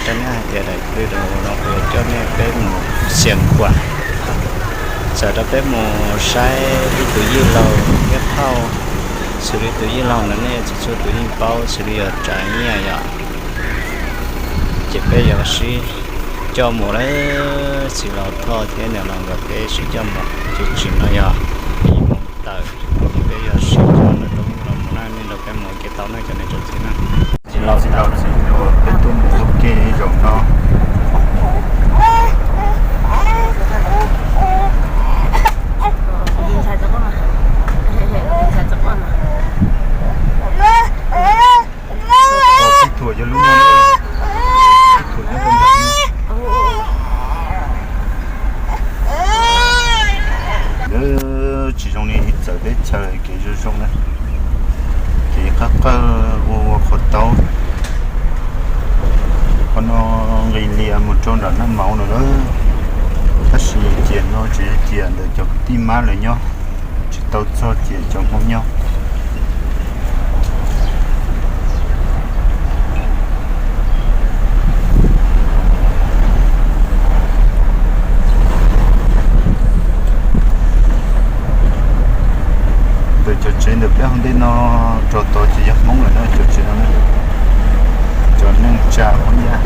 Rau nej hais tias daim clip no kuv yuav coj nej peb mus Xias Khuam, txawm rau peb mus saib ib tug yij laug thiab phauj, xws li tus yij laug ntawd nej txhua txhua tus yeej paub xws li yog Tsav Nyiaj yom. Ces peb yuav sib coj mus lawm, txiv laus Thoj thiab niam laus nkawd peb sib coj mus. Tus tsim no yog ib moos tawm, peb yuav sib coj mus rau ub los mus na, nej nrog peb mus ua ke tau na cov niam cov txiv na. Txiv laus, txiv laus, txiv laus, peb tuaj mus ua ke zaum no. Tib thuam yog lub no, tib thuam nyob rau ntawm no. Lawv tsis zoo li txawv teb chaws kev zoo zoo na, kev qab qawj ua ua qhov taub. Qhov no nqis lias mus rau nram Naj Mauv no lawm, tab sis ciam no tseem yog ciam ntawm cov kwv tij Mab lawv nyob, tsis tau txog ciam cov Hmoob nyob. Ntawm cov tsev ntawm peb hauv ntej no rau tod ces yog Hmoob lawm na, cov tsev no na, cov neej tsa Hmoob Nyab.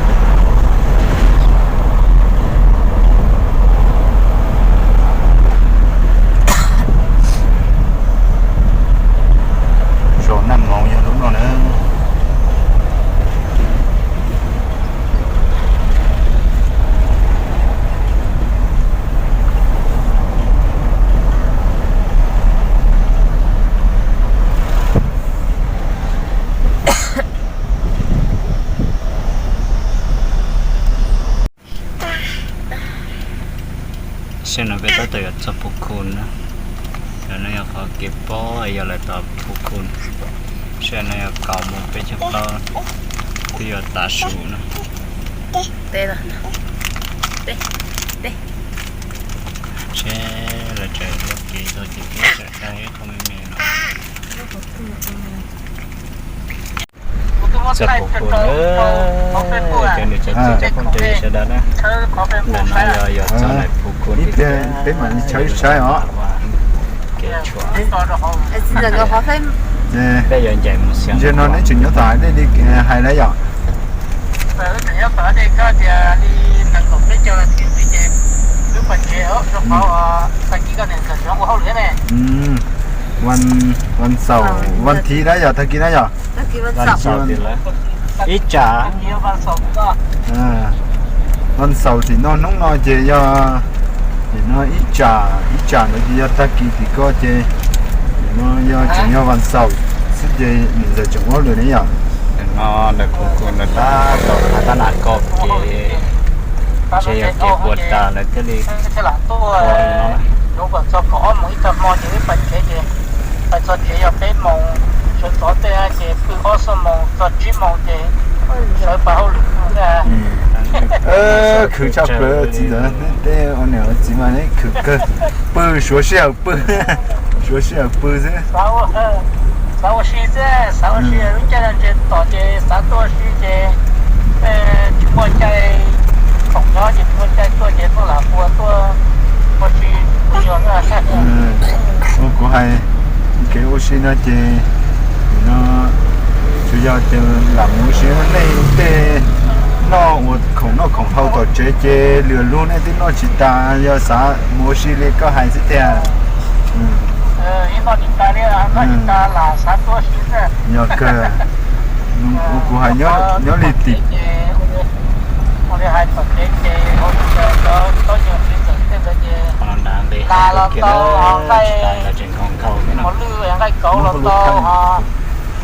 Zos Naj Mauv yog lub no na. Sij hawm no peb tab tom yuav txog Phu Khu na. Ntawm no yog qhov kev pob yog lawv tom Phu Khu. Sij hawm no yog kaum moos peb caug plaub, twb yuav tav su na. Seb lawv tseem ua kev tau ces peb tseem tau ib qho me me no. Txog Phu Khu na, cov niam cov txiv cov phooj ywg sawv daws na, ntawm no yog yuav txog ntawm Phu Khu, peb mam li tshawb saib os. Peb yuav ncaim mus Xias Khuam no, neb tseem nyob tom dej li hais lawm yom? Vas xaum, vas thiv na yom, tag kis na yom? Ib tsam. Vas xaum tim no hnub no ces yog, tim no ib tsam, ib tsam ntawd ces yog tag kis tim ko ces, tim no yog tseem yog vas xaum xwb ces niam ntxawm tseem ua hauj lwm ne yom. No ntawm Phu Khu ntawd tab tom tab nas ko kev, ntshe yog kev puas tas lawv thiaj li ua li no na. Khwv tshaj plaws txiv ntxawm, neb tej ua niam ua txiv mas neb khwv kawg, pw suav sij hawm pw, suav sij hawm pw xwb. Xav ua si xwb, xav ua si lub caij no ntshe tom ces xav tuaj ua si ces tsis muaj caij khoom nyob ces tsis muaj caij tuaj ces tuaj lam ua tuaj ua si ua yog. Ua kuv hais, kev ua si no ces no tsuas yog tias lam mus ua si nej tej noj ua khoom noj khoom haus tom tsev ces lwm lub nej twb noj tsis tas yog xav mus ua si li koj hais xwb tiag. Yog kawg, ua kuv hais nyob li tim nqaij los ntau, nqaij kauv los ntau,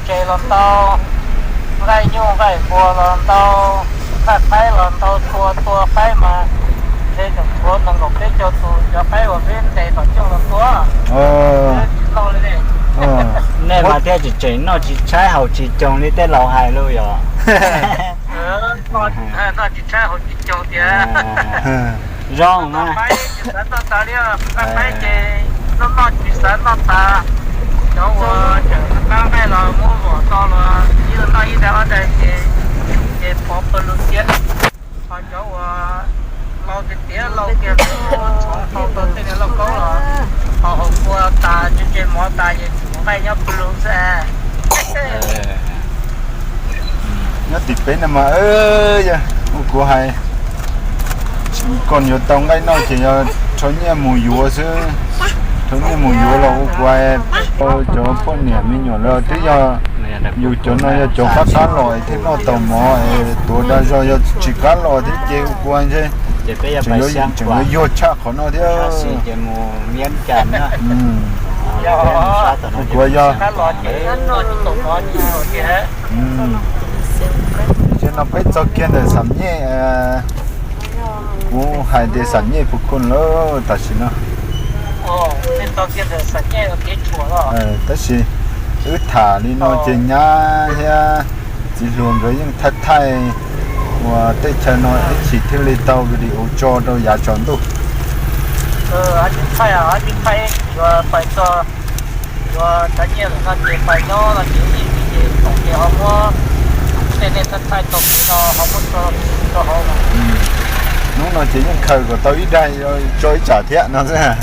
ntses los ntau, nqaij nyuj nqaij npua los ntau, nqaij qaib los ntau, tua tua qaib mas ntshe tseem tshuav nees nkaum peb caug tus cov qaib uas peb ntes tom cooj los tua. Nej mas thiaj tsis tseem noj tsis tshaib haus tsis coog li tej laus hais lauj yom. Noj tsis tshaib haus tsis coog tiag. Zoo mas. Xav noj tas li, nqaij qaib ces noj noj tsis xav noj tas. Cov uas tseem qab nqaij los muab vom tau los ib noj ib daim ob daim ces, ces pov pawg lug thiab. Lauj kiag, tshuav hau tau tej niag lauj kaub los ho haus kua tas, ntsej mov tas ces tshuav nqaij nyob pw lug xwb. Nyob tim peb no mas, yog ua kuv hais, koj yuav tau nqaij noj ces yog rho nyiaj mus yuav xwb. Rho nyiaj mus yuav los ua kuv, cov poj niam me nyuam lawv twb yog, yus cov no yog cov qab qab los thiaj noj tau mov, tuav dag zog, yog tsis qab los thiab ces ua kuv ntshe tseem yuav yuag tshaj qhov no thiab. Ua kuv yog, ces no peb txog kiag ntawm Xam Nyej, kuv hais tias Xam Nyej Phu Khun lawm tam sim no. Tab sis wb tham li no ces nyab thiab txiv hluas nkawd yeej thaij thaij uas tej chaw no ib chim thiaj li tau video tso rau yav tsaus ntuj. Hnub no ces yeej khaws kom tau ib daig tso ib tsam thiab no xwb.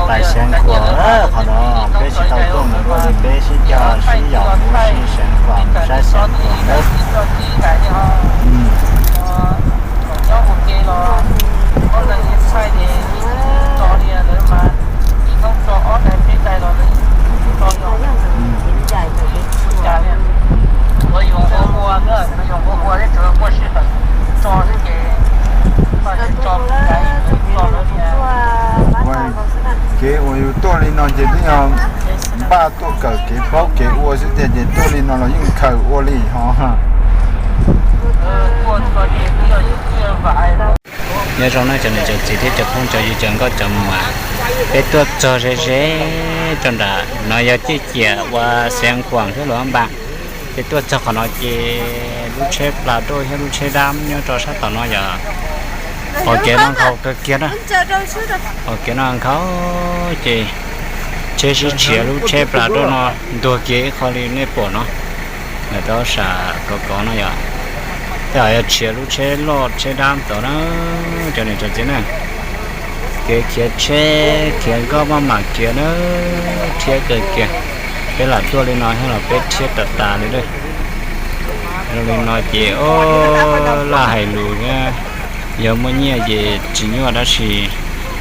Tais Xeev Khuam, qhov no peb sib tau tuaj mus noj ces peb sib coj sib yaum mus sib Xeev Khuam, saib Xeev Khuam nawb. Kev uas yus tuaj li no ces twb yog npaj tuaj kawm kev paub kev ua xwb tiag ces tuaj li no los yeej khaws ua li ho. Nyob zoo na cov niam cov txiv thiab cov phooj cov ywg cov nkauj cov muam, peb tuaj txog ze ze rau nram no yog ciaj ciam ua Xeev Khuam thiab Luam Npas. Ces tuaj txog qhov no ces lub tsheb plas doj thiab lub tsheb dab nyob rau sab tom no yog pom kev no nkhaus kawg kiag na. Pom kev no nkhaus ces tsheb sib tshiav lub tsheb plas doj no ntuag kiag ib qho li nej pom no. Lawv tau sam kov kov no yog, tej zaum yog tshiav lub tsheb loj tsheb dab tod na, cov niam cov txiv na. Kev khiav tsheb khiav nkoj maj mam khiav na, rhiab kawg kiag. Peb lam tuaj li no thiab los peb rhiab tas tas li lawm. Zoo li no ces o, laj hais lus thiab, yog muaj nyiaj ces tsis nyuaj tab sis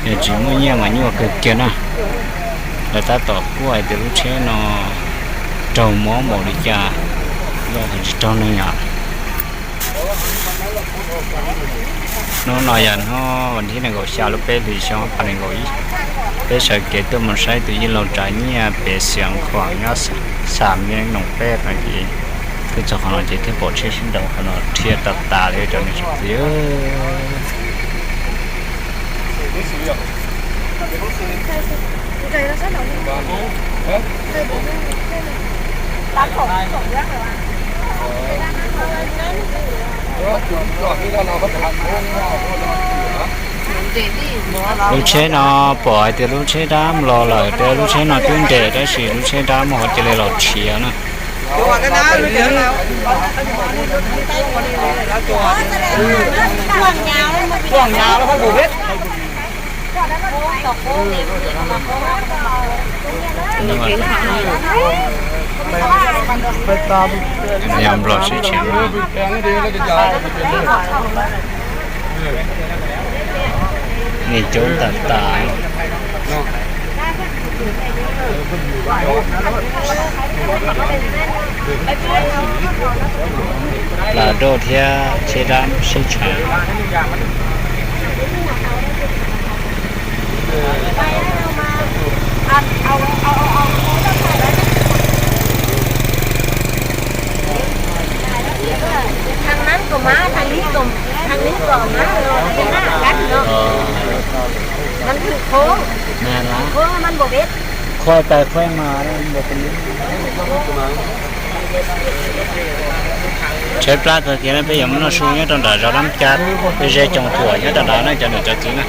yog tsis muaj nyiaj mas nyuaj kawg kiag na. Lawv tab tom kuaj hais tias lub tsheb no raug mob npaum li cas, yog tsis raug neeg yom. Hnub no yog hnub vas thib nees nkaum xya lub peb hlis xyoo ob phav nees nkaum ib, peb sawv kev tuaj mus saib tus yij laug tsav nyiaj pem Xeev Khuam nyob Xam Nyej Noom Peb no ces, twb txog qhov no ces thiaj pom tsheb sib nraus qhov no rhiab tas tas li cov niam cov txiv. Lub tsheb no pom hais tias lub tsheb dab los lawm, lub tsheb no twb nres tab sis lub tsheb dab muaj hauv cia li los tshiav na. Yog Nplog sib tshiav. Nws coob tas tas. Plas doj thiab tsheb dab sib tshiav. Thằng nắng của má, thằng Lý của, thằng Lý của má rồi, thằng Lý của má rồi. Nó thử khô. Khô nó ăn bổ bếp. Khoai tài khoai mà. Tsheb plab kawg kiag no peb yuav mus noj su nyob rau nram zos Lab Cab, peb zeb Coo Thuam nyob rau nrad na cov niam cov txiv na.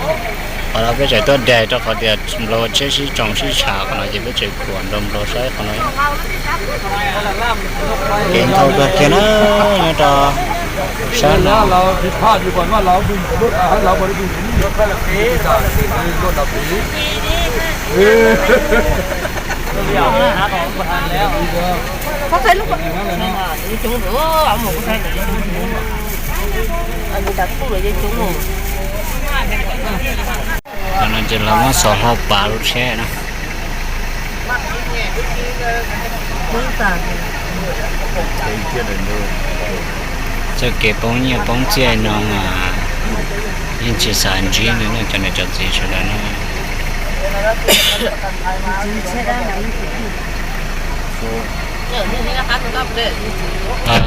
Qhov no peb tseem tuaj daig rau qhov tias nplua tsheb sib tsoo sib tsham qhov no ces peb tseem khuam nrog nplua saib qhov no. Kev ntau kawg kiag na, nyob rau sab no. Cov no ces lawv muab xov hlau pav lub tsheb na. Txoj kev poob nyiaj poob txiaj no mas yeej tsis xav ntsib li na cov niam cov txiv sawv daws na.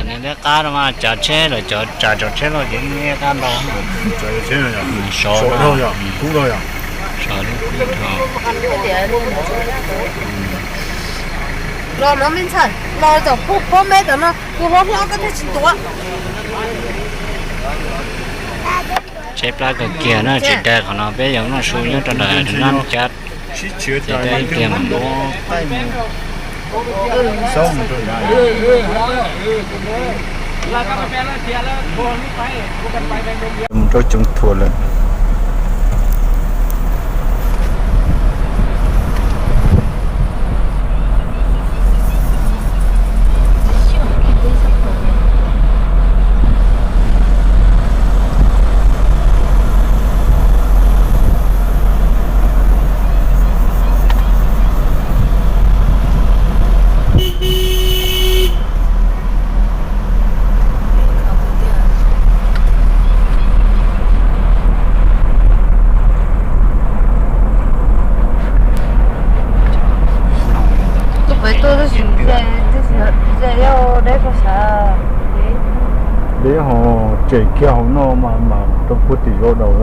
Nws liab qab no mas tsav tsheb los cov tsav cov tsheb los yeej liab qab ntau. Sov, sov lub kub dhau. Los no me ntxhais, los tom pub pob me tom no, tus hlob hlob koj thiaj tsis tuav. Tsheb plab kawg kiag na, tsis daig qhov no peb yuav noj su nyob rau ntawm nab cab. Ces daig ib pliag mas. Mus rau Coov Thuam lawm. Tus pem tuaj tab sis ze, tab sis ze, deb koj sav. Deb ho tsem kiag hauv no mas mam rau puag tim zos daus.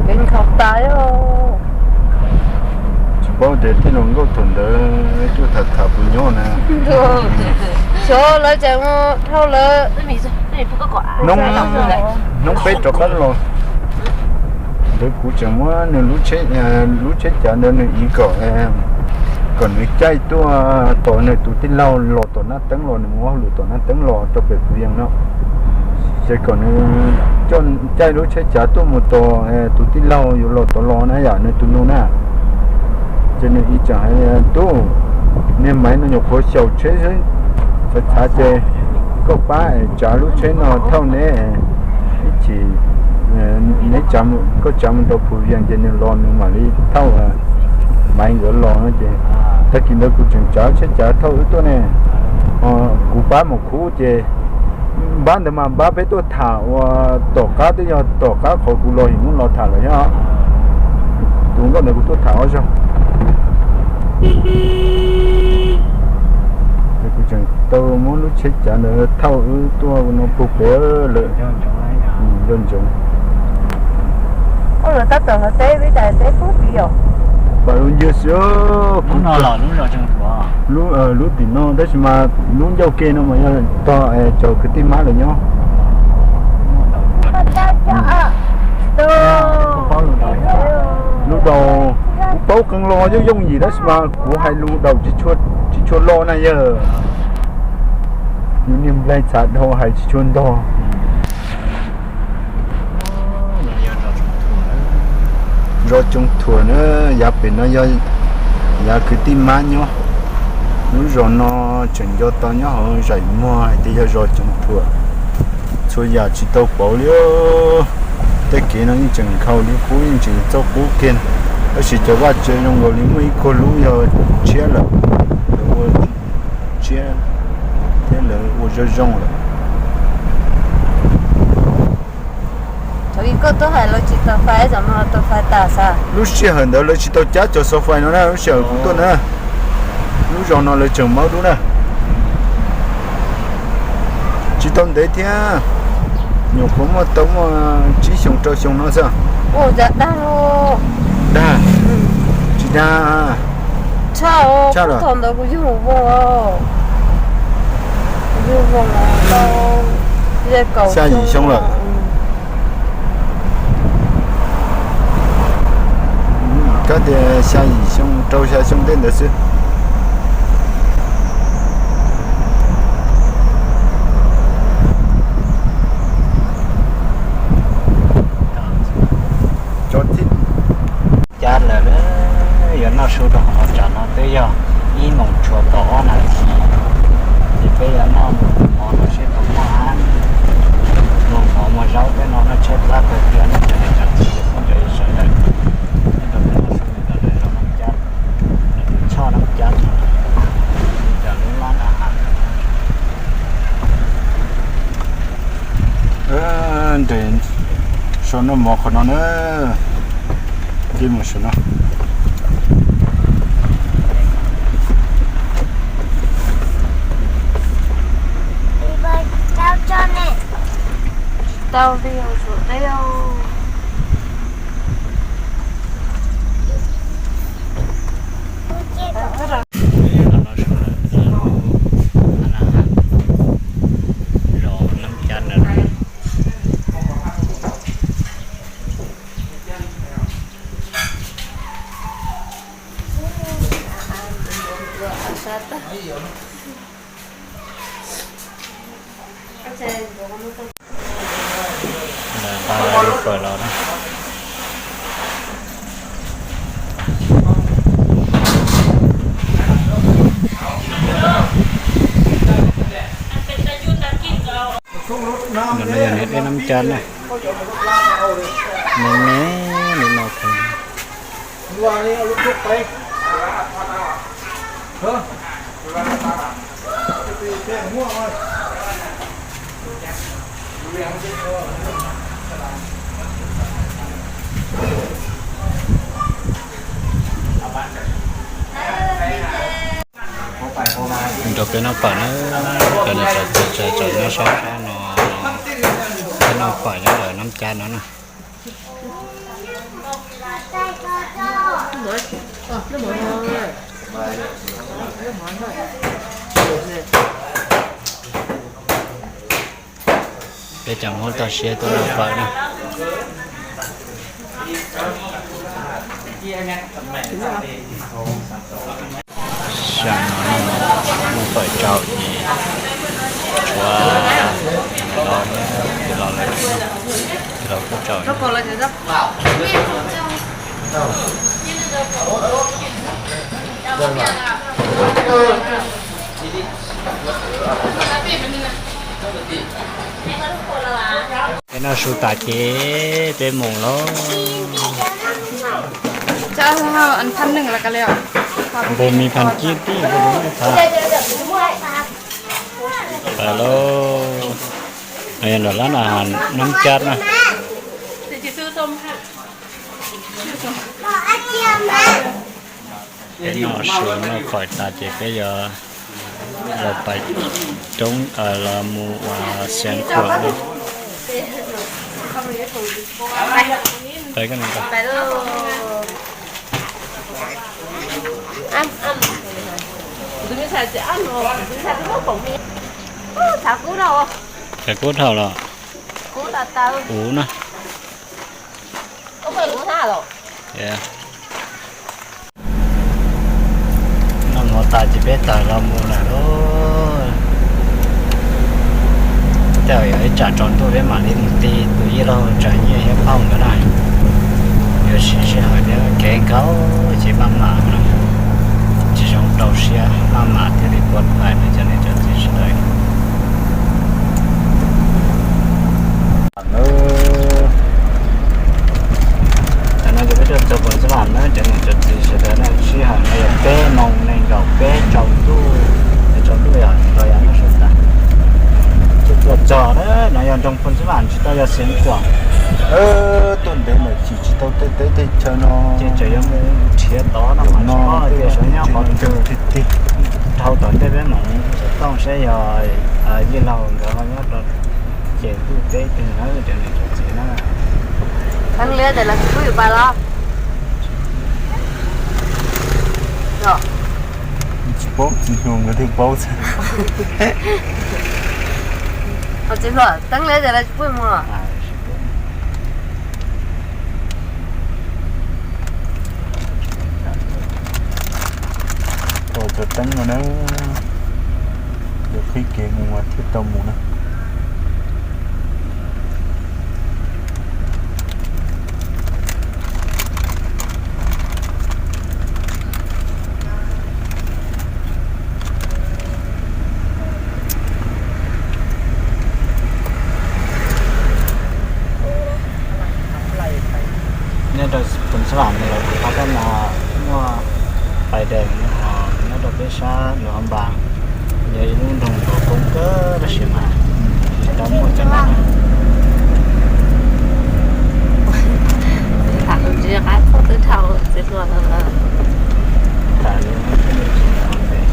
Kev nkhaus tas. Tsis paub tias tij laug Nkauj thaum ntawd tuaj tham tham puas nyob na. Xyov lawv tseem mus dhau lawm. Hnub peb rov qab los, ntawd kuv tseem muab nws lub tsheb, lub tsheb cav ntawd nws iv kom, kom nws caij tuaj tos nws tus tij laug los tom Nab Teeb los, nws mus ua hauj lwm tom Nab Teeb los rau pem Phuv Yees no. Ces kom nws caij lub tsheb cav tuaj mus tos tus tij laug yuav los tod los na yom, nws tus nus na. Ces nws iv tseem hais, tub, niag Maiv no nyuam qhuav xyaum tsheb xwb, txhav txhav ces koj pab tsav lub tsheb no thauj neb ib chim, neb, koj tsav mus rau Phuv Yees ces nws los nws mam li thauj Maiv nkawd los no ces tag kis ntawd kuv tseem tsav tsheb cav thauj wb tuaj ne. Kuv pab mus khub ces npab ntawd mas npab peb tuaj tham ua tom qab twb yog tom qab qhov kuv los him muab los tham lawm thiab. Tus nkauj ntawd kuv tuaj tham ob zaug. Ces kuv tseem tau muab lub tsheb cav ntawd thauj wb tuaj no puag pem lawm. Nco ntsoov. Tab tom hauv teb peb cas teb pub tid yom. Pas lub ncauj xwb. Lub tim no tab sis mas lub ncauj ke no mas yog tog cov kwv tij mab lawv nyob. Lub daus kuv paub qee los yooj yooj yim tab sis mas kuv hais lus daus tsis tshua lo na yawg. Yus niag nplaig txhav dhau hais tsis tshua ntog. Zos Coov Thuam na, yav pem no yog yav kwv tij mab nyob. Lub zos no tseem nco tau nyob hauv zaim muag hais tias yog zos Coov Thuam. Txhua yam tsis tau pauv li. Tej kev no yeej tseem nkhaus li qub, yeej tseem txaus qub kiag, tab sis cov vaj tse zoo nkaus li muaj ib kag lub yog tshiab lawm, lawv ua tshiab thiab lawv ua zoo zoo lawm. Thaum koj tuaj hais lawv tsis tau fais, zaum no tau fais tas xav. Lub sij hawm ntawd lawv tsis tau cab cov xov fais no na, lub sij hawm kuv tuaj na, lub zos no lawv tseem maub dub na. Tsis tau ntev thiab, nyuam qhuav muaj tau muaj tsib xyoo rau xyoo no xwb. Dag, tsis dag. Tshaj, thaum ntawd kuv yug voo, yug voo tau xya yim xyoo lawm. Cov tias xya yim xyoo rau xya xyoo tej ntawd xwb. Cov thib cab lawm, yuav noj su rau hauv tsam no twb yog ib moos tshuav tau ob nas this, ces peb yuav noj mov no seb puas muaj hab, muaj mov muaj zaub peb noj noj tshaib plab kawg kiag no cov niam cov txiv cov phooj cov ywg sawv daws. Nyob rau peb noj su li no lawm, zoo Nab Cab, lawv tus choj Nab Cab, cov lub lab na has. Nres sau noj mov qhov no na, nce mus saum no. Tau li os. Los Nab Cab na. Lawv nqa lawv lub fawm los na. No yog niam dej Nab Cab na. Me me li no kawg. Rau peb noj pawm na, cov niam cov txiv tseem nyob sab sab no, peb noj pawm nyob lawm Nab Cab no na. Peb cov Hmoob toj siab tuaj noj fawm na. Xyoo no noj fawm tsau ces tshuav los, los lawm, los kuj tsau. Peb noj su tas ces peb mus lauj. Npus mis phas kib tib npus mis phas. Pais lauj. No yog nram lab na, Nab Cab na. Peb noj su noj fawm tas ces peb yuav los pais roob, los mus ua Xeev Khuam. Txawv kub dhau los? Ub na. Noj mov tas ces peb tawm los mus lawm lauj. Tej zaum yog ib tsam tsaus ntuj peb mam li mus ti tus yij laug Tsawv Nyiaj thiab phauj nkawd na. Yuav siv sij hawm thiab kev nkaus ces maj mam no, tsis zoo rau siab, maj mam thiaj li puas pais no cov niam cov txiv sawv daws. Tam no ces peb tuaj txog Phoos Xab Vam na cov niam cov txiv sawv daws na, sij hawm no yog peb moos nees nkaum peb tsaus ntuj, tsaus ntuj yog tau yav no sawv tas. Ces tuaj txog na, no yog nroog Phoos Xab Vam tsis tau yog Xeev Khuam. Tuaj ntev lawm chim tsis tau tej teb tej chaw no ces tseem yuav mus nrhiav tod no mas tsis paub tias xyov nyob qhov twg. Dhau tom ntej peb mus xov tooj saib yog yij laug nkawd ho nyob rau ces ntuj teb twg na cov niam cov txiv na. Teeb liab ces los tsis pub yus pais los? Tsis paub, tsis hluas nkawd thiaj paub xwb. Tsis hluas, teeb liab ces los tsis pub mus. Cov teeb no na, yuav qhib kev mus mas thiaj tau mus na. Nyob rau Phoos Xab Vam no lawv kuj qhov tab no muaj pais dees no, nyob rau peb sab Luas Npas, yog ib lub nroog uas koob kawg tab sis mas tsis tau muaj cov no. Tham tsis qab txog twb dhau txiv hluas no lawm. Tham li no thiaj li tsis tau ntev.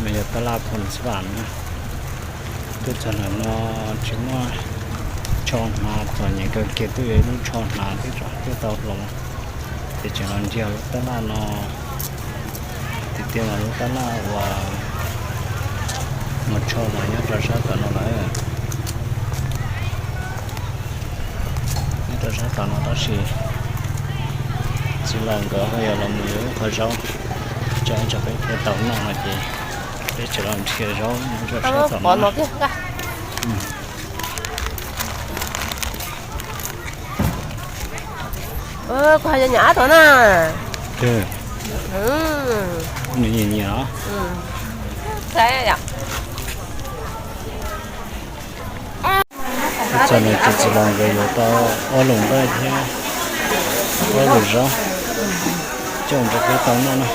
No yog tab laj Phoos Xab Vam na. Tuaj txog ntawm no tsis muaj tsho hnav, txom nyem kawg kiag, twb yuav ib lub tsho hnav twb tseem tuaj tau hloov. Ces tseem los nrhiav lub tab laj no, tiag tiag mas lub tab laj uas muaj tsho mas nyob rau sab tom no lawm. Nyob rau sab tom no tab sis txiv laus nkawd ho yog los mus yuav ib qho zaub tso rau peb thiaj tau noj no ces peb tseem los nrhiav zaub nyob rau sab tom no. Kuv hais nyab tom na. Nws nyiam nyiam os. Txog no ces txiv laus nkawd yuav tau ob lus nqaij thiab ob lus zaub coj rau peb tau noj na.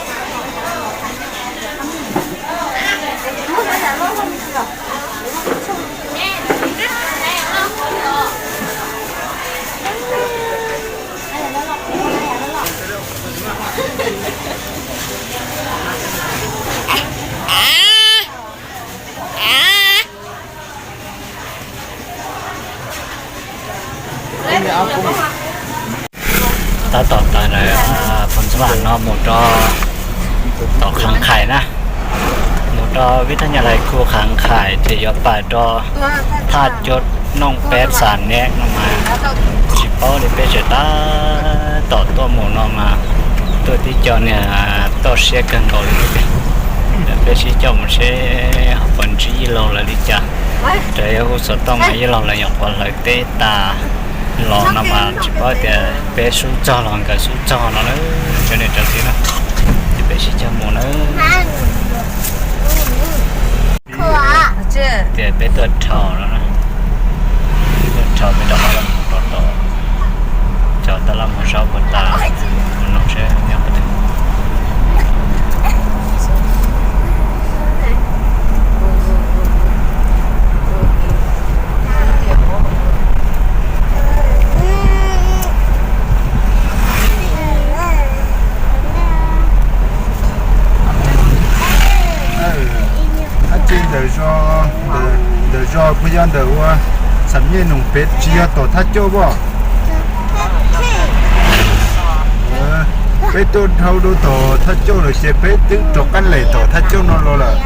Tab tom tawm ntawm Phoos Xab Vam no mus rau tom Kham Khais na, mus rau vib thab nyab lais khu Kham Khais ces yuav pais rau thaj cuab nooj peb Xam Neb no mas tsis paub li, peb tseem tab tom tuaj mus no mas tuaj tib co niag toj siab kawg nkaus li. Peb sib coj mus seb ho puas ntsib yij laug lawv li cas. Raws yog hu xov tooj mas yij laug lawv nyuam qhuav hlawv teb tas los no mas tsis paub tias peb xub txog los nkawd xub txog no na, cov niam cov txiv na. Ces peb sib coj mus na. Tias peb tuaj dhau no na, peb tuaj dhau peb rov qab los mus rau tom cov tab laj muag zaub puas tas, mus noj seb nyob qhov twg. Dab tsi ntawm zos, ntawm zos puas yog ntawm ua Xam Nyej Noom Pev, tsis yog tom thaj coj pom? Peb tuaj dhau rau tom thaj coj lawm ces peb twb rov qab lem tom thaj coj no los lawm.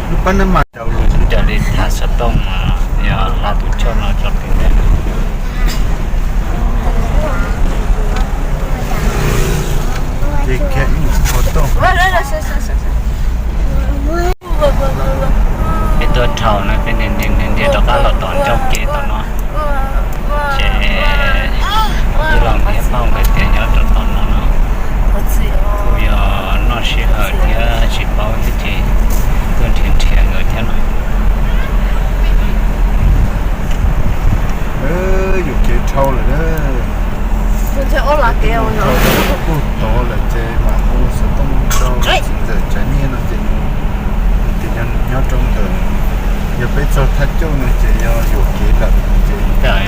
Lub pab nab mas raws li thav xov tooj mas yog hla tub choj no tso pem ntej. Peb tuaj dhau no peb ntiag ntiag rov qab los tom ncauj kev tom no. Ces ib los ntiab phauj nkawd tias nyob rau tom no no, kuj yog noj sij hawm thiab tsis paub thiab ces tuaj nrhiav nrhiav nkawd thiab no. Yuam kev dhau lawm na. Kuj tod lawm ces mam hu xov tooj rau txiv ntxawm Tsav Nyiaj no ces tias nyob rau ntawm, yog peb txog thaj coj no ces yog yuam kev lawm ces peb dhau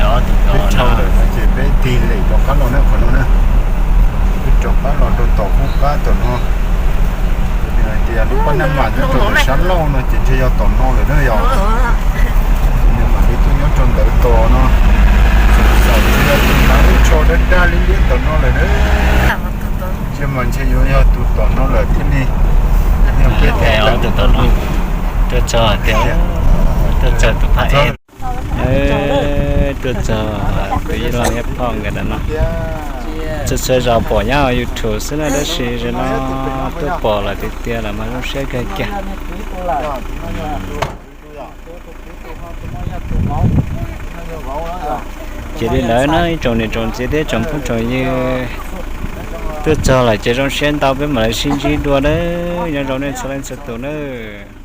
lawm no ces peb tig lem rov qab los na qhov no na. Peb rov qab los rau tom qub qab tom no. Hais tias lub pab nab mas nyob rau sab laug no ces ntshe yog tom no lawm na yog. Nws mam li tuaj nyob rau ntawd tos no. Xav tias yog tus hnav lub tsho daj daj liab liab tom no lawm na. Ntshe mas ntshe yuav yog tus tom no lawm thiaj li. Yog peb tus tom no, Tuaj txog tiag, tuaj txog tus phaj ej, tuaj txog tus yij laug yawg phauj nkawd ntawm no. Txhua txhua zaus pom nyob YouTube xwb na, tab sis zaum no tuaj pom lawm tiag tiag lawm mas zoo siab kawg kiag. Ces li ntawd na ib tsoom niam tsoom txiv thiab tsoom phooj tsoom ywg, tuaj txog lawm ces zoo siab ntau, peb mam li sib ntsib dua nawb. Nyob zoo nej txhua leej txhua tus nawb.